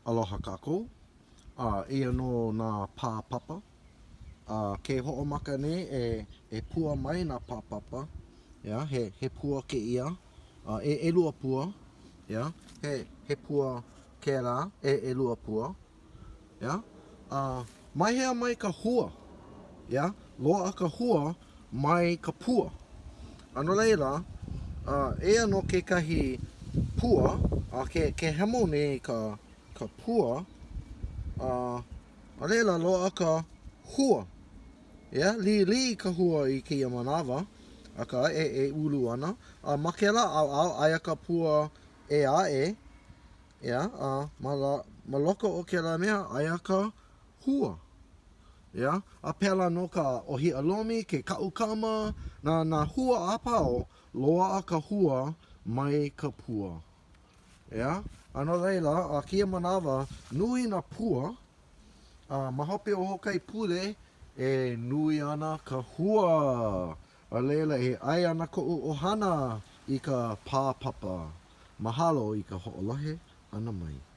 Aloha kākou. A eia nō nā pā papa. A ke hoʻomaka nei e e pua mai nā pā papa. Yeah, he he pua kēia. A e ʻelua pua. Yeah, he he pua kēlā, e ʻelua pua. Yeah, a mai hea mai ka hua? Yeah, loaʻa ka hua mai ka pua. A no laila, uh, eia nō kekahi pua, a ke, ke hemo nei ka, ka pua, uh, a laila loaʻa ka hua. Yeah, liʻiliʻi ka hua i kēia manawa, akā e, e ulu ana. A ma kēlā ʻaoʻao, aia ka pua ʻē aʻe, yeah, a ma, la, ma loko o kēlā mea, aia ka hua. Yeah, a pēlā nō ka ʻōhiʻa lomi, ke kaʻukama, nā, nā hua a pau, loaʻa ka hua mai ka pua. Yeah, a no laila, a kēia manawa, nui nā pua, a ma hope o hoʻokahi pule, e nui ana ka hua. A laila, e ʻai ana koʻu ʻohana i ka pā papa. Mahalo i ka hoʻolohe ʻana mai.